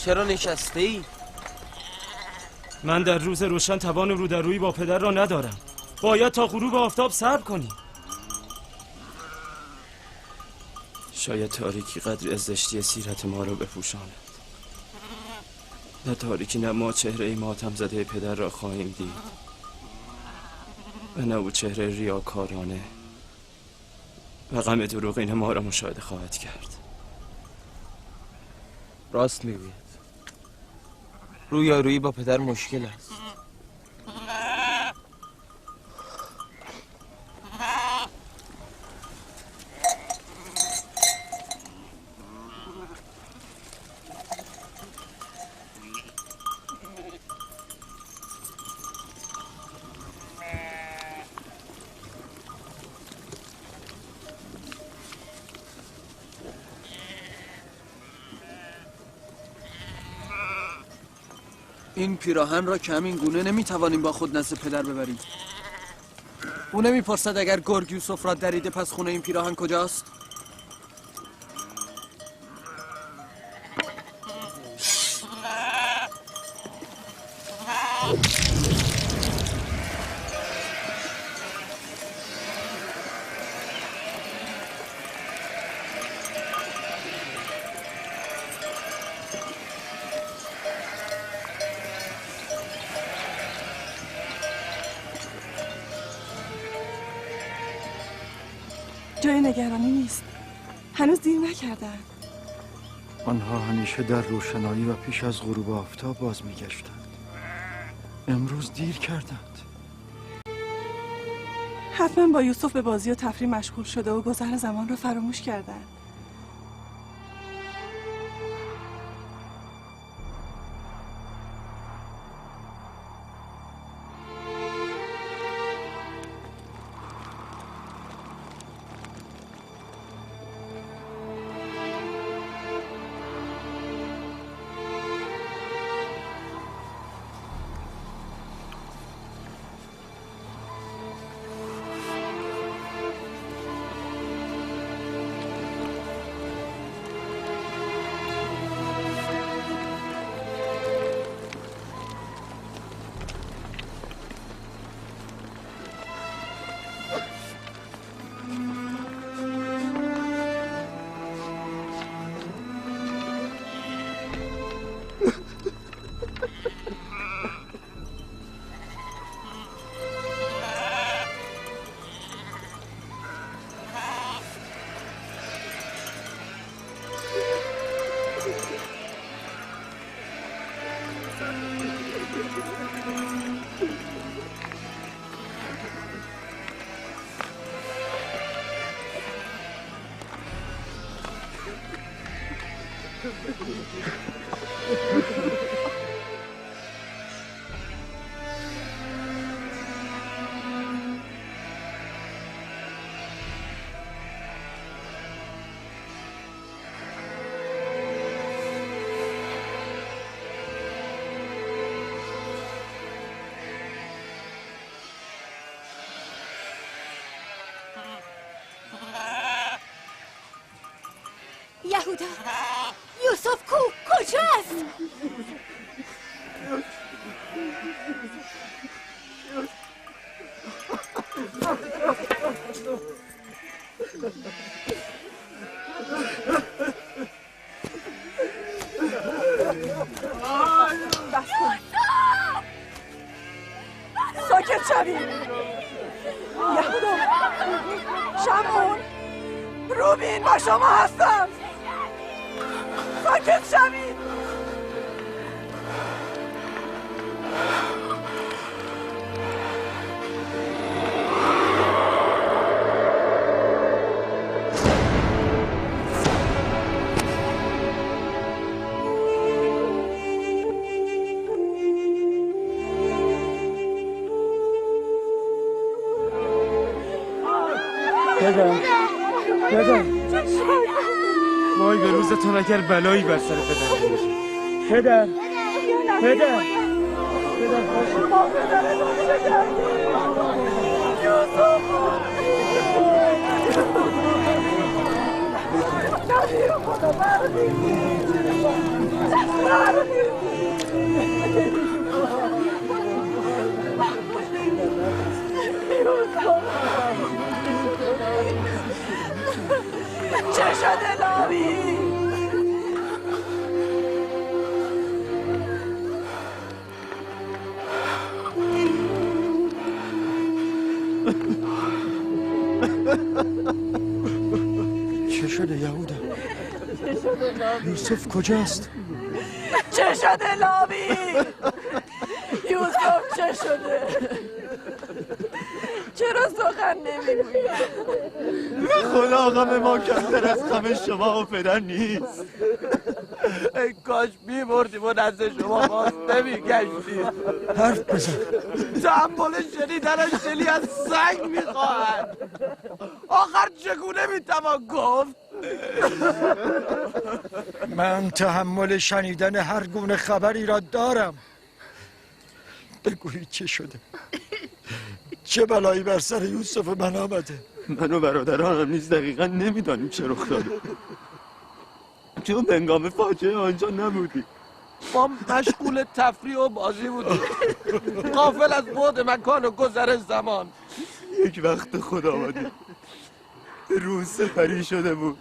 چرا نشسته ای؟ من در روز روشن توان رو در روی با پدر را ندارم. باید تا غروب آفتاب صبر کنی. شاید تاریکی قدری از زشتی سیرت ما را بپوشاند. در تاریکی نه ما چهره ماتم زده پدر را خواهیم دید و نه او چهره ریاکارانه و غم دروغین ما را مشاهده خواهد کرد. راست میگوید. رویارویی با پدر مشکل است. این پیراهن را که همین گونه نمیتوانیم با خود نزد پدر ببریم. او نمیپرسد اگر گرگ یوسف را دریده پس خونه این پیراهن کجاست؟ جای نگرانی نیست. هنوز دیر نکردن. آنها همیشه در روشنایی و پیش از غروب آفتاب باز میگشتند. امروز دیر کردند. حتما با یوسف به بازی و تفریح مشغول شده و گذر زمان را فراموش کردند. یهودا، یوسف کو؟ کجاست؟ بس کن. ساکت شوید. یهودا، شمعون، روبین، با شما هستم. ساکت شوید. پدر، پدر، وای به روزتون اگر بلایی بر سر پدر بیاد. پدر، پدر، پدر، ما پدرتون چه کردیم؟ یوسف، نبی خدا بردیم. چه شده لاوی؟ چه شده یهودا؟ یوسف کجاست؟ چه شده لاوی؟ یوسف چه شده؟ چرا سخن نمیگویی؟ خدا غم ما کمتر از غم شما و پدر نیست. ای کاش می‌بردیم و نزد شما باز نمیگشتیم. حرف بزن. تحمل شنیدنش دلی از سنگ میخواهد. آخر چگونه میتوان گفت؟ من تحمل شنیدن هر گونه خبری را دارم. بگویید چه شده؟ چه بلایی بر سر یوسف من آمده؟ من و برادرانم نیز دقیقا نمیدانیم چه رخ داده، چون هنگام فاجعه آنجا نبودیم. ما مشغول تفریح و بازی بودیم، غافل از بعد مکان و گذر زمان. یک وقت خداوندی روز سپری شده بود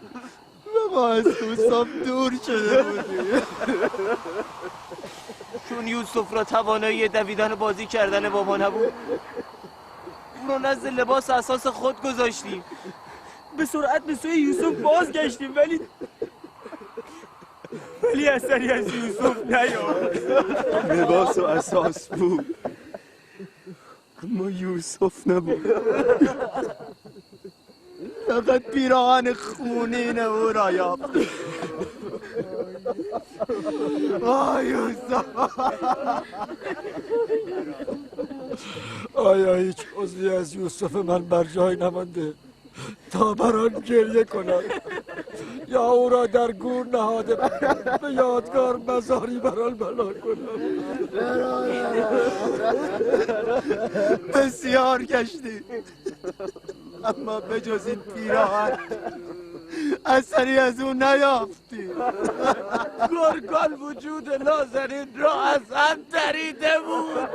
و ما از دوستان دور شده بودیم. چون یوسف را توانایی دویدن و بازی کردن با ما نبود، او را نزد لباس اساس خود گذاشتیم. به سرعت به سوی یوسف بازگشتیم، ولی اثری از یوسف نیامد. لباس و اساس بود اما یوسف نبود. فقط پیراهن خونین او را یافت. آی یوسف. آیا هیچ عضوی از یوسف من بر جای نمانده تا بر آن گریه کنم یا او را در گور نهاده به یادگار مزاری بر آن بنا کنم؟ بسیار گشتی اما به جز این پیراهن اثری از او نیافتی. گرگان وجود نازنین را از هم دریده بود.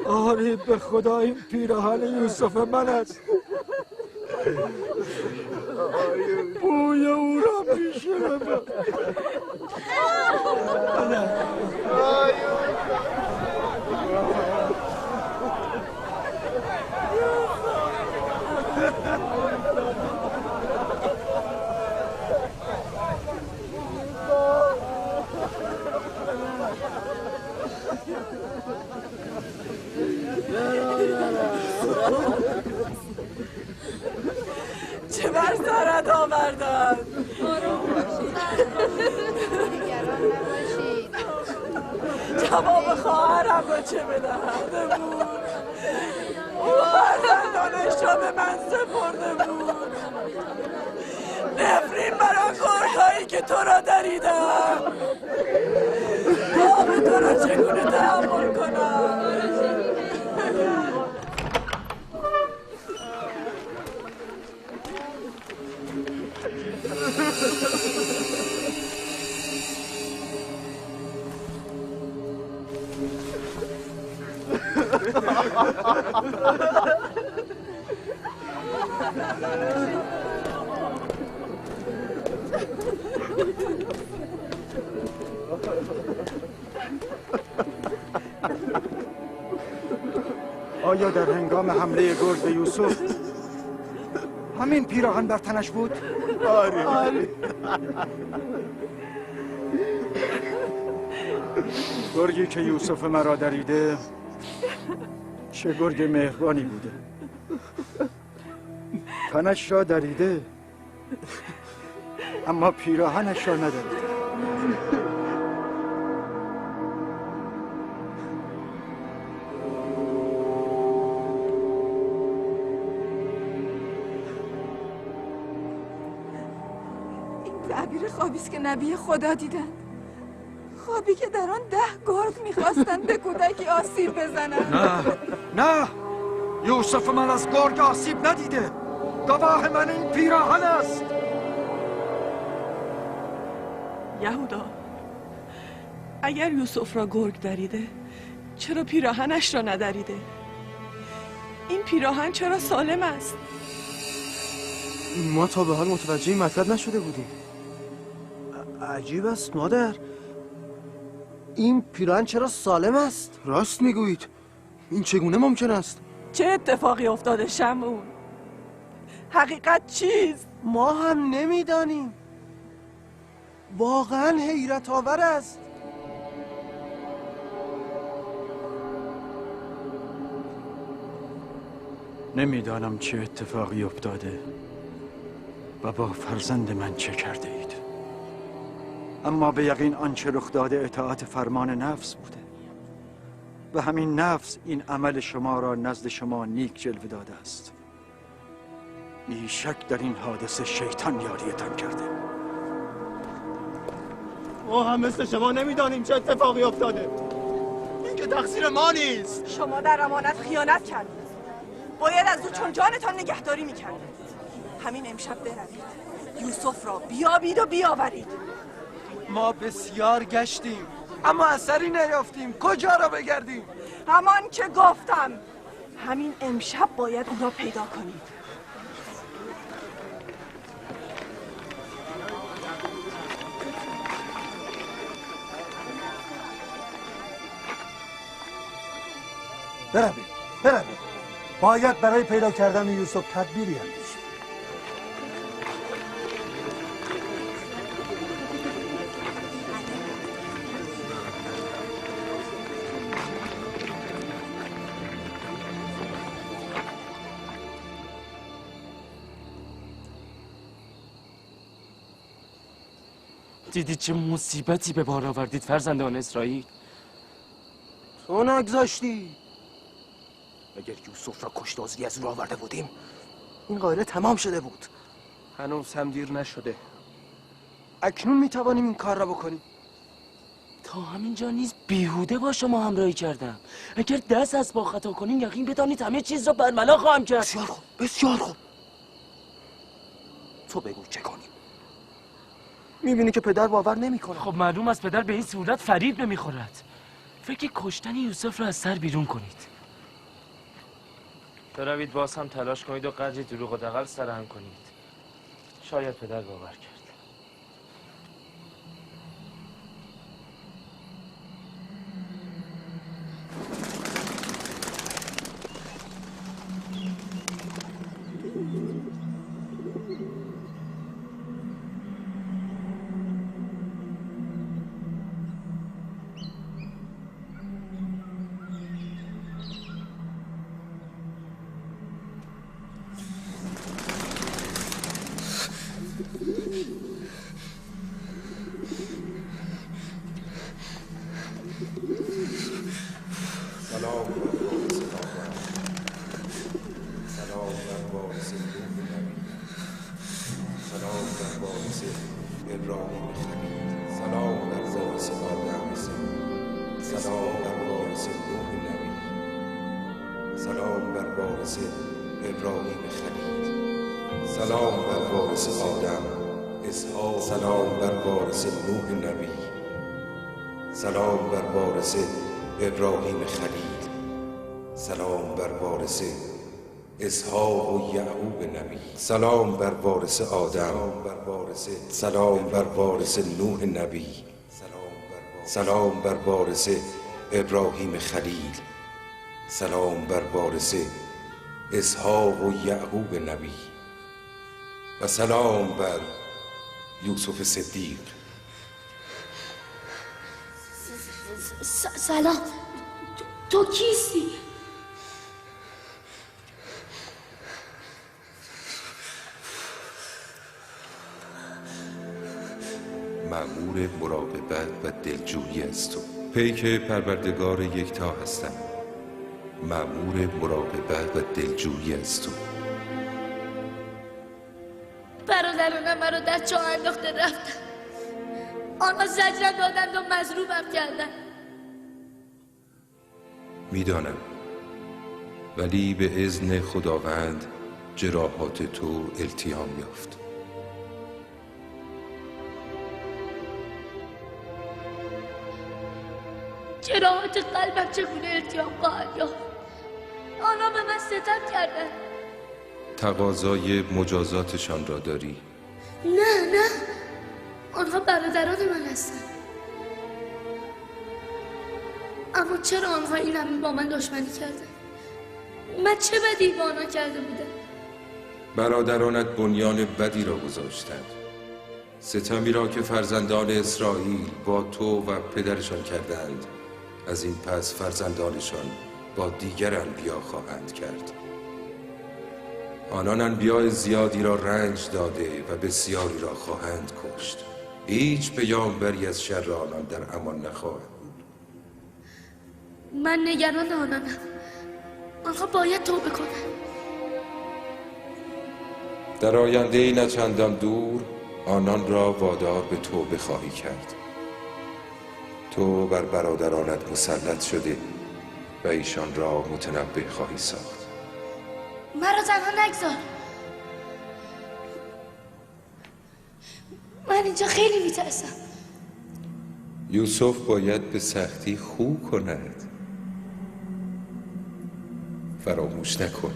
آری به خدا این پیراهن یوسف من است. بوی او را میشنوم. چه بر سرت آوردن؟ آروم باشید، نگران نباشید. جواب خواهرم را چه بدهم؟ بود او فرزندانش را به من سپرده بود. نفرین بر آن گرگ‌هایی که تو را دریدم. آب تو را چگونه تحمل کنم؟ آیا در هنگام حمله گرگ به یوسف همین پیراهن بر تنش بود؟ آره آره. گرگی که یوسف مرا دریده چه گرگ مهربانی بوده. تنش را دریده اما پیراهنش را ندریده. این تعبیر خوابی است که نبی خدا دیدند. خوابی که در آن 10 گرگ میخواستند به کودکی آسیب بزنند. نه نه، یوسف من از گرگ آسیب ندیده. گواه من این پیراهن است. یهودا، اگر یوسف را گرگ دریده چرا پیراهنش را ندریده؟ این پیراهن چرا سالم است؟ ما تا به حال متوجه این مطلب نشده بودیم. عجیب است مادر، این پیراهن چرا سالم است؟ راست میگویید، این چگونه ممکن است؟ چه اتفاقی افتاده شمعون؟ حقیقت چیست؟ ما هم نمیدانیم. واقعا حیرت آور است. نمیدانم چه اتفاقی افتاده و با فرزند من چه کرده اید، اما به یقین آنچه رخ داده اطاعت فرمان نفس بوده و همین نفس این عمل شما را نزد شما نیک جلوه داده است. بیشک در این حادثه شیطان یاریتان کرده. ما هم مثل شما نمیدانیم چه اتفاقی افتاده. این که تقصیر ما نیست. شما در امانت خیانت کردید. باید از او چون جانتان نگهداری میکردید. همین امشب بروید یوسف را بیابید و بیاورید. ما بسیار گشتیم اما اثری نیافتیم. کجا را بگردیم؟ همان که گفتم، همین امشب باید او را پیدا کنید. برویم برویم، باید برای پیدا کردن یوسف تدبیری اندیشید. دیدید چه مصیبتی به بار آوردید فرزندان اسرائیل؟ تو نگذاشتی. اگر یوسف را کشتازی از او آورده بودیم این قائله تمام شده بود. هنوز هم دیر نشده. اکنون میتوانیم این کار را بکنیم. تا همینجا نیز بیهوده با شما همراهی کردم. اگر دست از با خطا کنیم یقین بدانید همه چیز را برملا خواهم کرد. بسیار خوب، بسیار خوب. تو بگو چه کنیم. میبینی که پدر باور نمیکنه. خب معلوم است پدر به این صورت فریب نمیخورد. فکر کشتن یوسف را از سر بیرون کنید. بروید باز هم تلاش کنید و قدری دروغ و دغل سرهم کنید. شاید پدر باور کرد. ابراهیم خلیل، سلام بر وارث اسحاق و یعقوب نبی، سلام بر وارث آدم، سلام بر وارث نوح نبی، سلام بر وارث ابراهیم خلیل، سلام بر وارث اسحاق و یعقوب نبی و سلام بر یوسف صدیق. سلام، تو کیستی؟ مأمور مراقبت و دلجویی از تو، پیک پروردگار یکتا هستم. مأمور مراقبت و دلجویی از تو. برادرانم مرا در چاه انداخته رفتن. آنها زجرم دادند و مضروبم کردند. میدانم، ولی به اذن خداوند جراحات تو التیام یافت. جراحات قلبم چگونه التیام خواهد یافت؟ آنها به من ستم کردند. تقاضای مجازاتشان را داری؟ نه نه، آنها برادران من هستند. اما چرا آنها این همه با من دشمنی کردند؟ من چه بدی با آنها کرده بودم؟ برادرانت بنیان بدی را گذاشتند، ستمی را که فرزندان اسرائیل با تو و پدرشان کردند از این پس فرزندانشان با دیگر انبیا خواهند کرد. آنان انبیاء زیادی را رنج داده و بسیاری را خواهند کشت. هیچ پیامبری از شر آنان در امان نخواهد بود. من نگران آنانم. آنها باید توبه کنند. در آینده نه چندان دور آنان را وادار به توبه خواهی کرد. تو بر برادرانت مسلط شده و ایشان را متنبه خواهی ساخت. مرا تنها نگذار. من اینجا خیلی میترسم. یوسف باید به سختی خو کند. فراموش نکن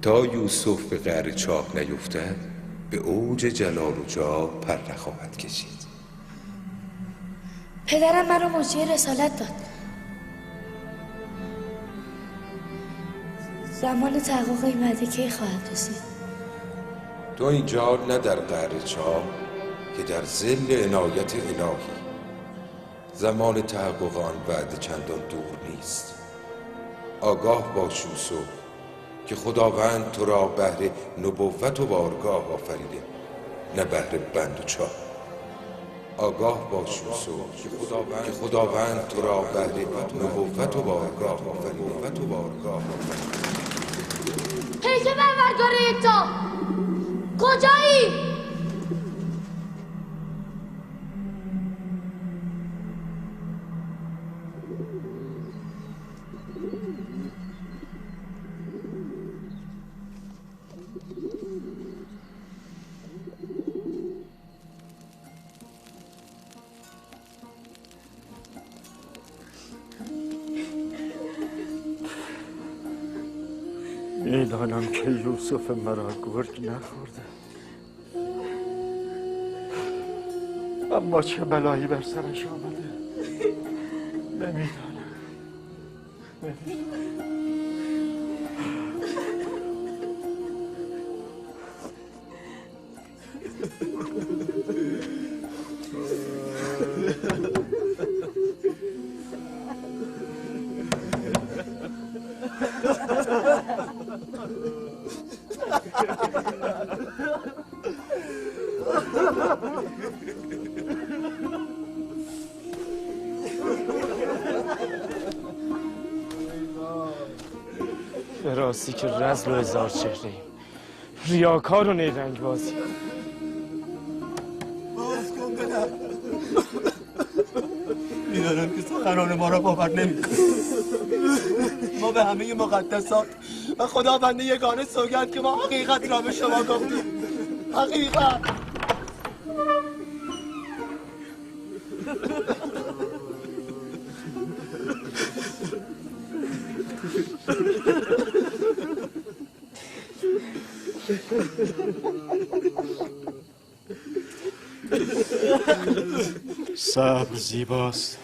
تا یوسف به قعر چاه نیفتد به اوج جلال و جاه پر نخواهد کشید. پدرم مرا مجری رسالت داد. زمان تحقق این وعده کی خواهد رسید؟ تو اینجا نه در قعر چاه که در ظل عنایت الهی. زمان تحقق آن وعده چندان دور نیست. آگاه باش یوسف که خداوند تو را بهر نبوت و بارگاه آفریده، نه بهر بند و چاه. آگاه باش یوسف که خداوند تو را بهر نبوت و بارگاه آفریده. پیک پروردگار یکتا، کجایی؟ میدانم که یوسف مرا گرگ نخورده، اما چه بلایی بر سرش آمده نمیدانم. به راستی که رزل و هزار چهره ایم، ریاکار و نیرنگ بازی. باز کن پدر. میدانم که سخنان ما را باور نمی‌کنی. ما به همه مقدسات و خداوند یگانه سوگند که ما حقیقت را به شما گفتیم. حقیقت. صبر زیباست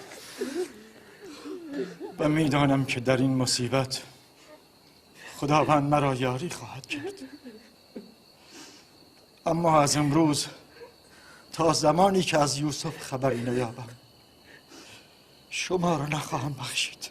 و میدانم که در این مصیبت خداوند مرا یاری خواهد کرد. اما از امروز تا زمانی که از یوسف خبری نیابم شما را نخواهم بخشید.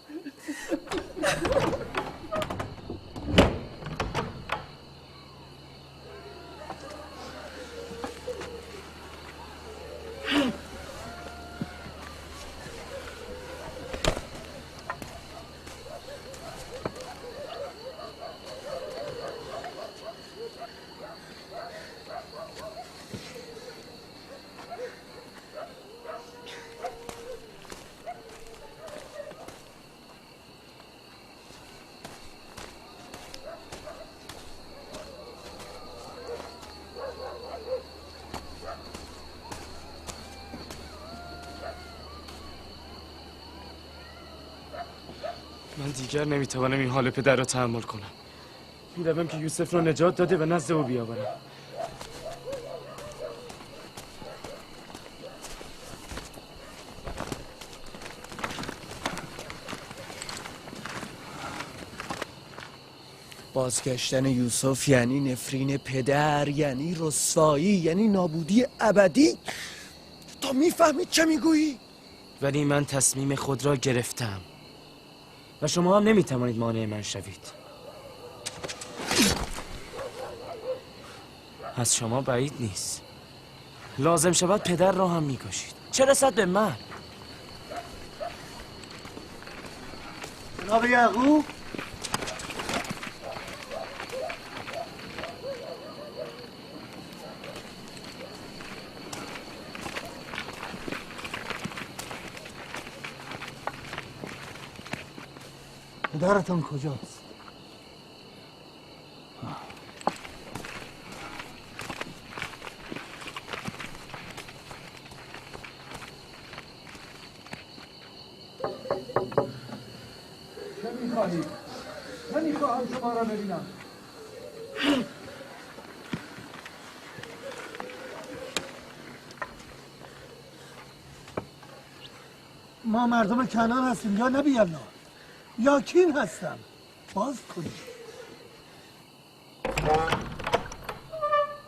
من دیگر نمیتوانم این حال پدر را تحمل کنم. میروم که یوسف را نجات داده و نزد او بیاورم. بازگشتن یوسف یعنی نفرین پدر، یعنی رسوایی، یعنی نابودی ابدی. تو میفهمی چه میگویی؟ ولی من تصمیم خود را گرفتم و شما هم نمیتوانید مانع من شوید. از شما بعید نیست. لازم شود پدر را هم میکشید. چه رسد به من؟ جناب یعقوب، پدرتان کجاست؟ چه میخواهید؟ نمیخواهم شما را ببینم. ما مردم کنعان هستیم یا نبی الله، یا کین هستم. باز کنید.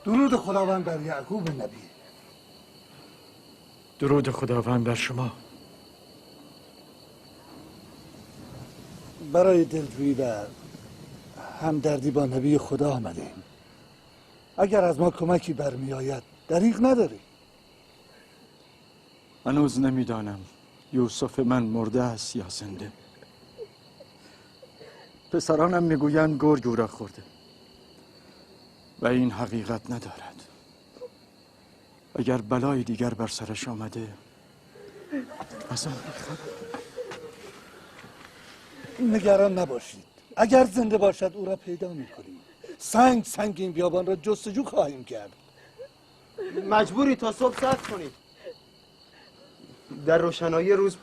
درود خداوند بر یعقوب نبی. درود خداوند بر شما. برای دلجویی و همدردی با نبی خدا آمدیم. اگر از ما کمکی برمی آید دریغ نداری. هنوز نمیدانم یوسف من مرده است یا زنده. پسرانم میگویند گرگ او را خورده و این حقیقت ندارد. اگر بلای دیگر بر سرش آمده از آن بیخبرم. نگران نباشید، اگر زنده باشد او را پیدا میکنیم. سنگ سنگ این بیابان را جستجو خواهیم کرد. مجبوری تا صبح صبر کنید. در روشنایی روز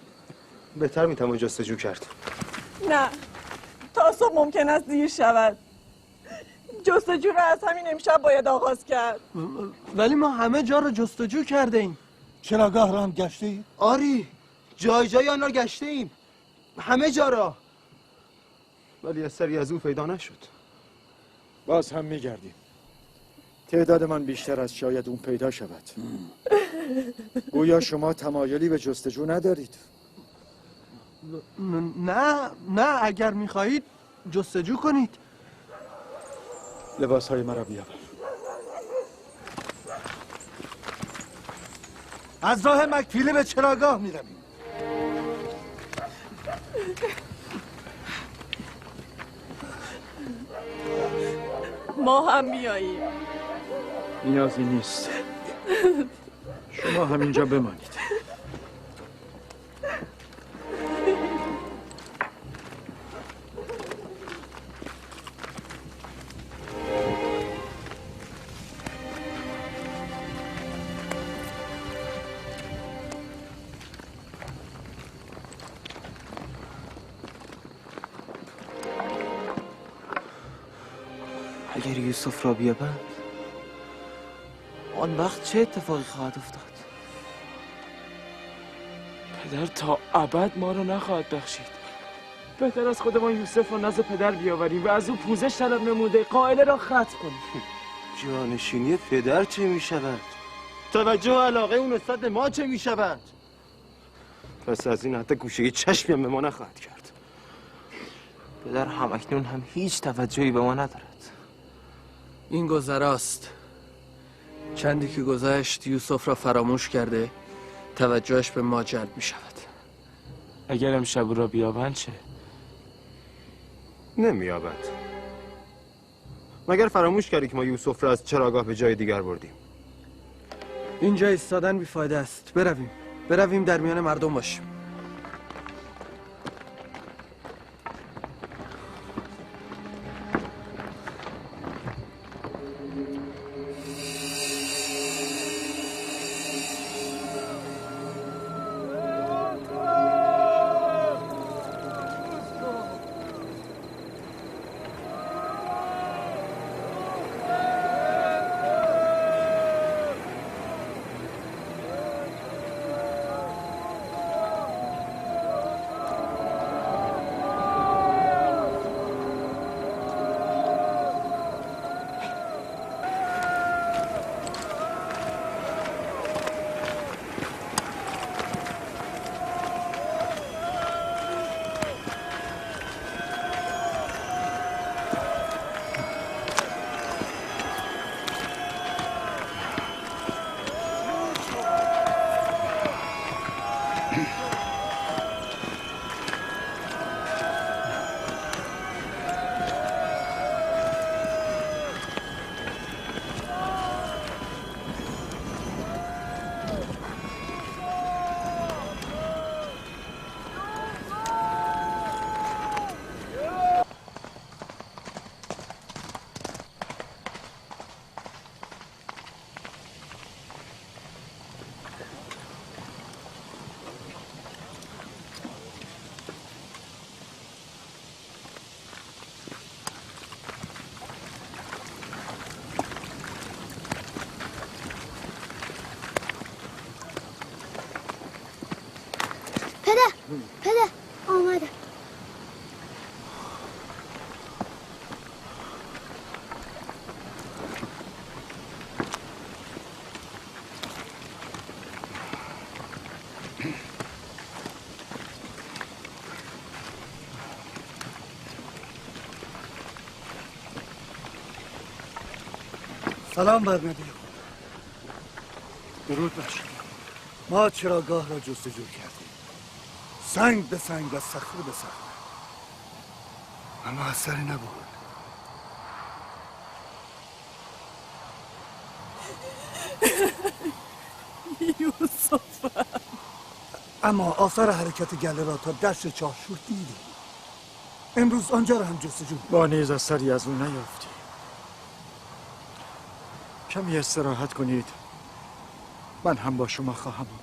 بهتر میتوان جستجو کرد. نه، تا صبح ممکن است دیر شود. جستجو را از همین امشب باید آغاز کرد. ولی ما همه جا را جستجو کرده ایم. چراگاه را هم گشته ایم؟ آری، جای جای آن را گشته ایم، همه جا را، ولی اثری از او پیدا نشد. باز هم میگردیم. تعداد من بیشتر از شاید اون پیدا شود. گویا شما تمایلی به جستجو ندارید. نه نه، اگر میخواهید جستجو کنید. لباس های مرا بیاور. از راه مکفیله به چراگاه میرویم. ما هم میاییم. نیازی نیست، شما همینجا بمانید. اگر یوسف را بیابند آن وقت چه اتفاقی خواهد افتاد؟ پدر تا ابد ما را نخواهد بخشید. بهتر از خودمان یوسف را نزد پدر بیاوریم و از او پوزش طلب نموده قائله را ختم کنیم. جانشینی پدر چه می شود؟ توجه و علاقه اون نسبت به ما چه می شود؟ پس از این حتی گوشه چشمی هم به ما نخواهد کرد. پدر هم اکنون هم هیچ توجهی به ما ندارد. این گذراست. چندی که گذشت یوسف را فراموش کرده، توجهش به ما جلب می شود. اگر امشب او را بیابند چه؟ نمیابد. مگر فراموش کردی که ما یوسف را از چراگاه به جای دیگر بردیم؟ اینجا ایستادن بیفایده است. برویم، برویم در میان مردم باشیم. پدر، پدر آمده. سلام بر نبی خدا. درود بر شما. ما چراگاه را جستجو کردیم، سنگ به سنگ و صخره به صخره، اما اثری نبود. یوسف، اما آثار حرکت گله را تا دشت چاهشور دیدیم. امروز آنجا را هم جستجو. ما نیز اثری از او نیافتیم. کمی استراحت کنید، من هم با شما خواهم آمد.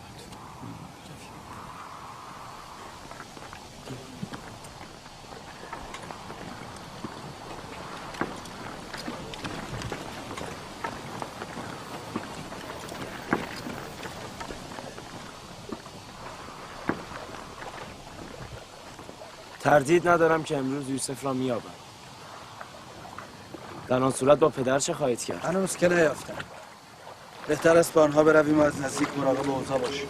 تردید ندارم که امروز یوسف را می‌یابم. در آن صورت با پدر چه خواهید کرد؟ هنوز که نیافتم. بهتر است با آنها برویم و از نزدیک مراقب اوضاع باشیم.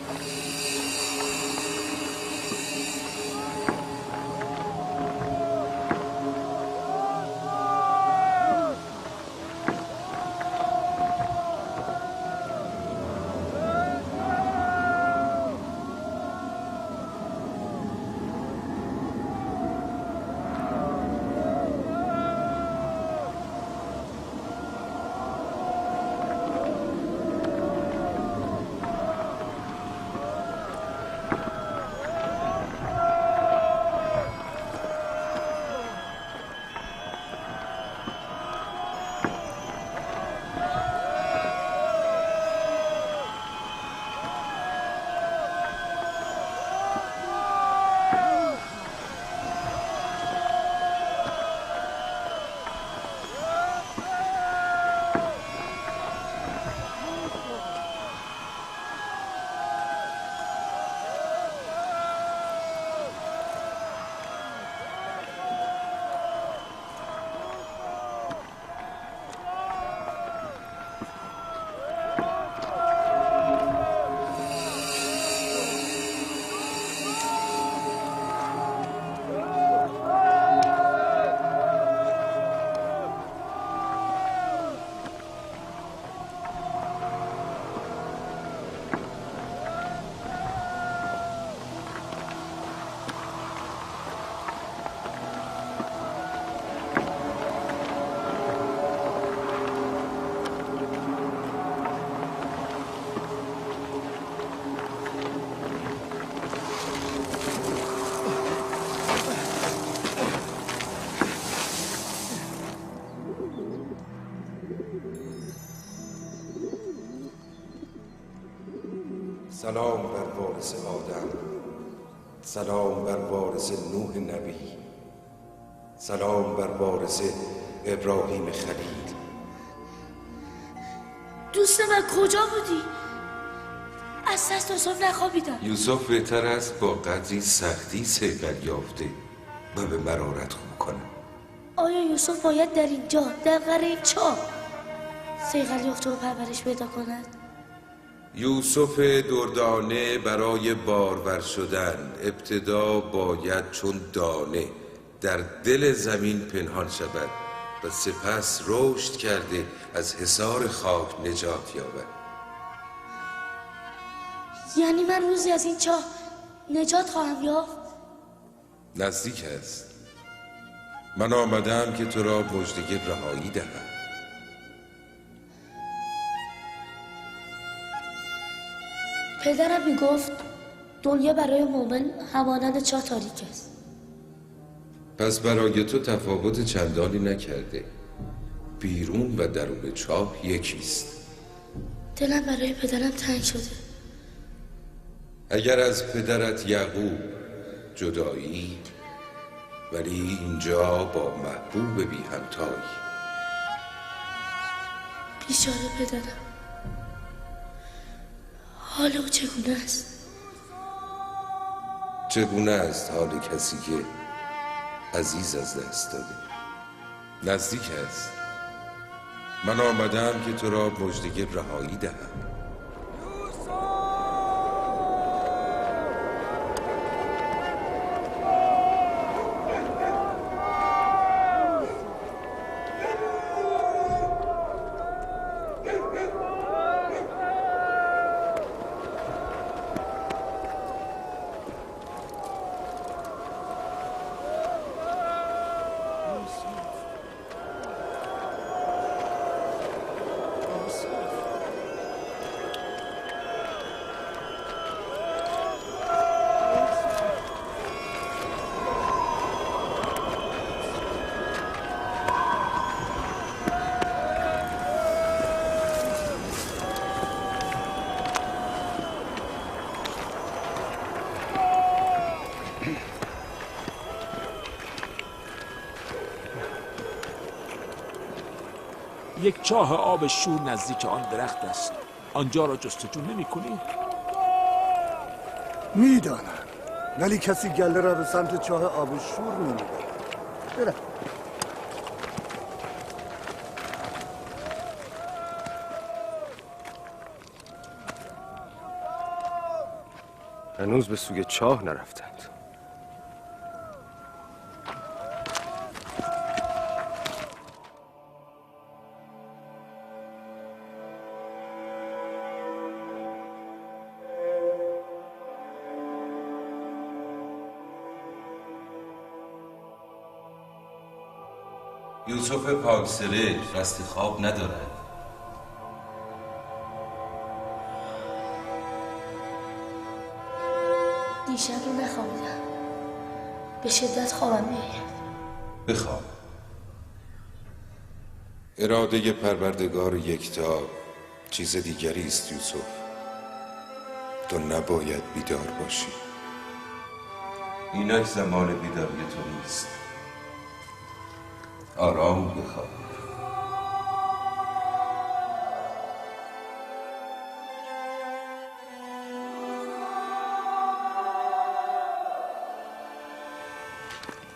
سلام بر وارث آدم، سلام بر وارث نوح نبی، سلام بر وارث ابراهیم خلیل. دوست من کجا بودی؟ از دست یوسف نخوابیدم. یوسف بهتر است با قدری سختی صیقل یافته و به مرارت خو کنه. آیا یوسف باید در اینجا در قره چاه صیقل یافته و پرورش پیدا کند؟ یوسف دردانه برای بارور شدن ابتدا باید چون دانه در دل زمین پنهان شود و سپس رشد کرده از حصار خاک نجات یابد. یعنی من روزی از این چاه نجات خواهم یافت؟ نزدیک است. من آمدم که تو را مژده رهایی دهم. پدرم میگفت دنیا برای مؤمن همانند چاه تاریک است. پس برای تو تفاوت چندانی نکرده. بیرون و درون چاه یکیست. دلم برای پدرم تنگ شده. اگر از پدرت یعقوب جدایی، ولی اینجا با محبوب بی همتایی. بیچاره پدرم، حال او چگونه است؟ چگونه است حال کسی که عزیز از دست داده؟ نزدیک است. من آمدم که تو را مژده رهایی دهم. یک چاه آب شور نزدیک آن درخت است. آنجا را جستجو نمی کنی؟ می دانم، ولی کسی گله را به سمت چاه آب شور نمی برد. هنوز به سوی چاه نرفتند. یوسف پاکسرشت رست خواب ندارد. دیشب رو نخوابیدم. به شدت خوابم میآید. بخواب. اراده پروردگار یکتا چیز دیگری است یوسف. تو نباید بیدار باشی. اینک زمان بیداری تو نیست. آرام بخواب.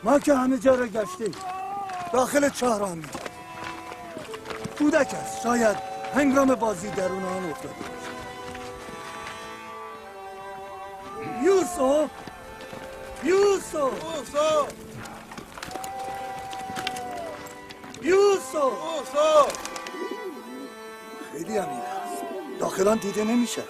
ما که همه جا را گشتیم، داخل چاه را می کودک است، شاید هنگام بازی درون آن افتاده باشد. یوسف، یوسف، یوسف، یوسف، یوسف. خیلی عمیق است، داخل آن دیده نمی شود.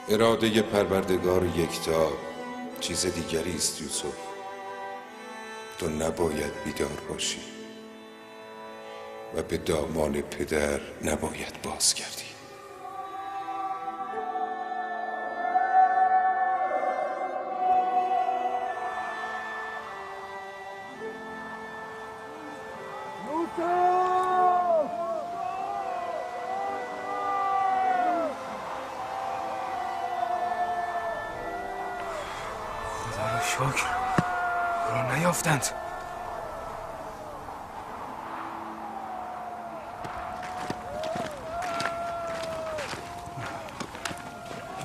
اراده پروردگار یکتا چیز دیگری است یوسف. تو نباید بیدار باشی و به دامان پدر نباید بازگردی. شکر را نیافتند.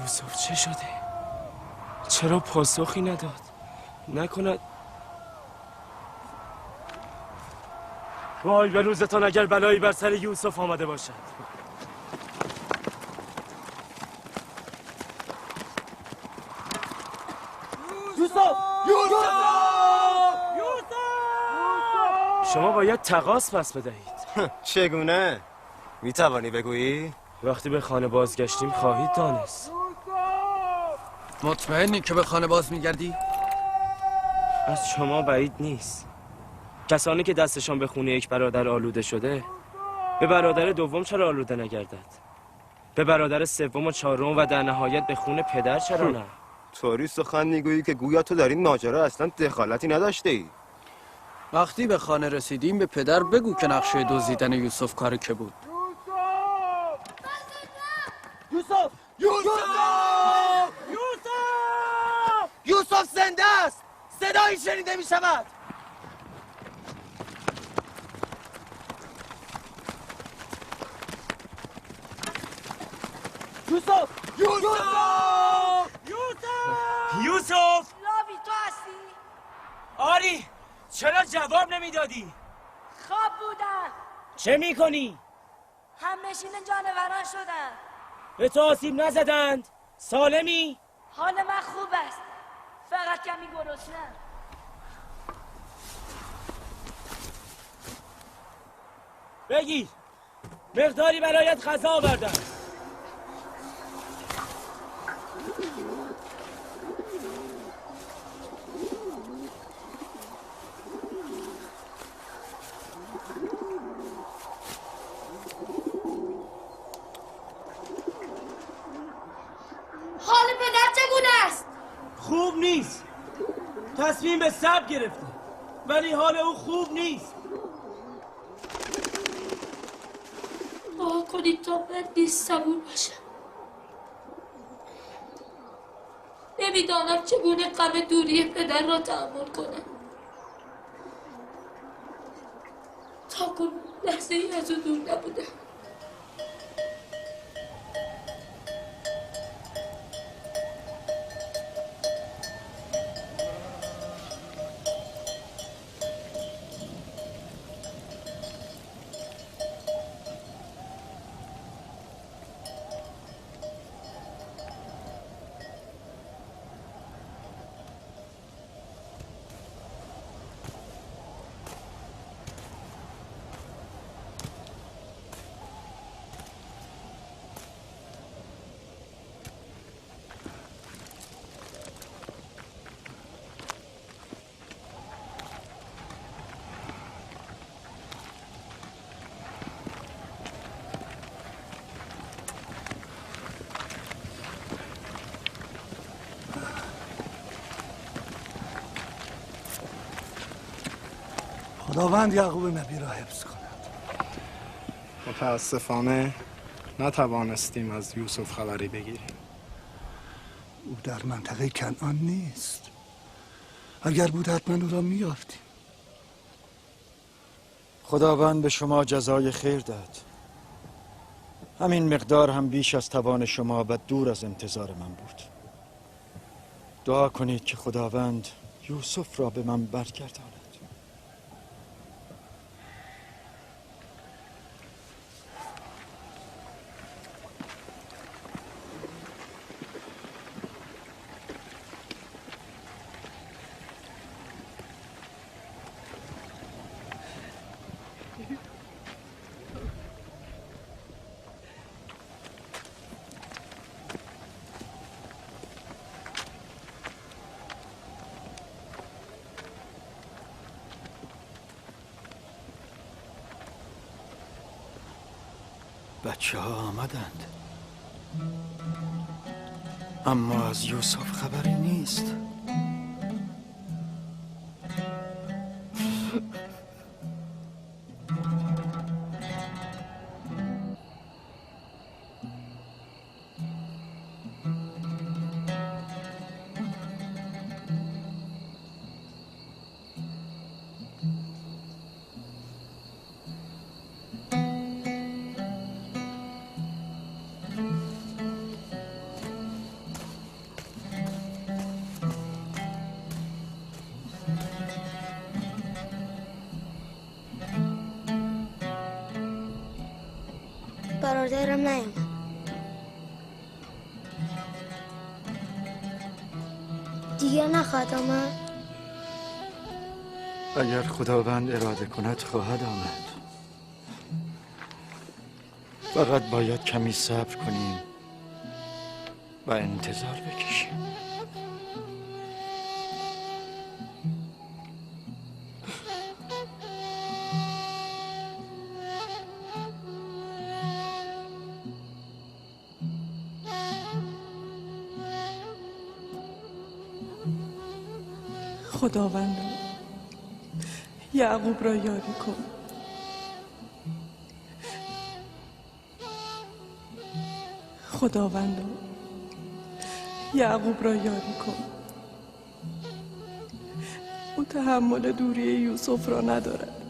یوسف چه شده؟ چرا پاسخی نداد؟ نکند. وای به روزتان اگر بلایی بر سر یوسف آمده باشد. شما باید تقاص پس بدهید. چگونه؟ می توانی بگویی؟ وقتی به خانه بازگشتیم خواهید دانست. مطمئنی که به خانه باز میگردی؟ از شما بعید نیست. کسانی که دستشان به خونه یک برادر آلوده شده، به برادر دوم چرا آلوده نگردد؟ به برادر سوم و چهارم و در نهایت به خون پدر چرا نه؟ طوری سخن میگویی که گویا تو در این ماجرا اصلا دخالتی نداشته ای. وقتی به خانه رسیدیم به پدر بگو که نقشه دزدیدن یوسف کار که بود. یوسف! یوسف! یوسف زنده است! صدایی شنیده می شود. یوسف! یوسف! یوسف! یوسف! لاوی تو هستی؟ آری، چرا جواب نمیدادی؟ خواب بودم. چه میکنی؟ همنشین جانوران شدم. به تو آسیب نزدند؟ سالمی؟ حال من خوب است، فقط کمی گرسنه‌ام. بگیر، مقداری برایت غذا آوردم. حال پدر چگونه است؟ خوب نیست. تصمیم به صبر گرفته، ولی حال او خوب نیست. دعا کنید تا من نیز صبور باشم. نمیدانم چگونه غم دوری پدر را تحمل کنم. تا کنون لحظه ای از او دور نبودم. خداوند یعقوب نبی را حفظ کند. متاسفانه نتوانستیم از یوسف خبری بگیریم. او در منطقه کنعان نیست. اگر بود حتما او را می‌یافتیم. خداوند به شما جزای خیر داد. همین مقدار هم بیش از توان شما و دور از انتظار من بود. دعا کنید که خداوند یوسف را به من برگرداند. بچه ها آمدند، اما از یوسف خبری نیست. برادرم نیومد. دیگه نخواهد آمد؟ اگر خداوند اراده کند خواهد آمد. فقط باید کمی صبر کنیم و انتظار بکشیم. خداوندا یعقوب را یاری کن. خداوندا یعقوب را یاری کن. او تحمل دوری یوسف را ندارد.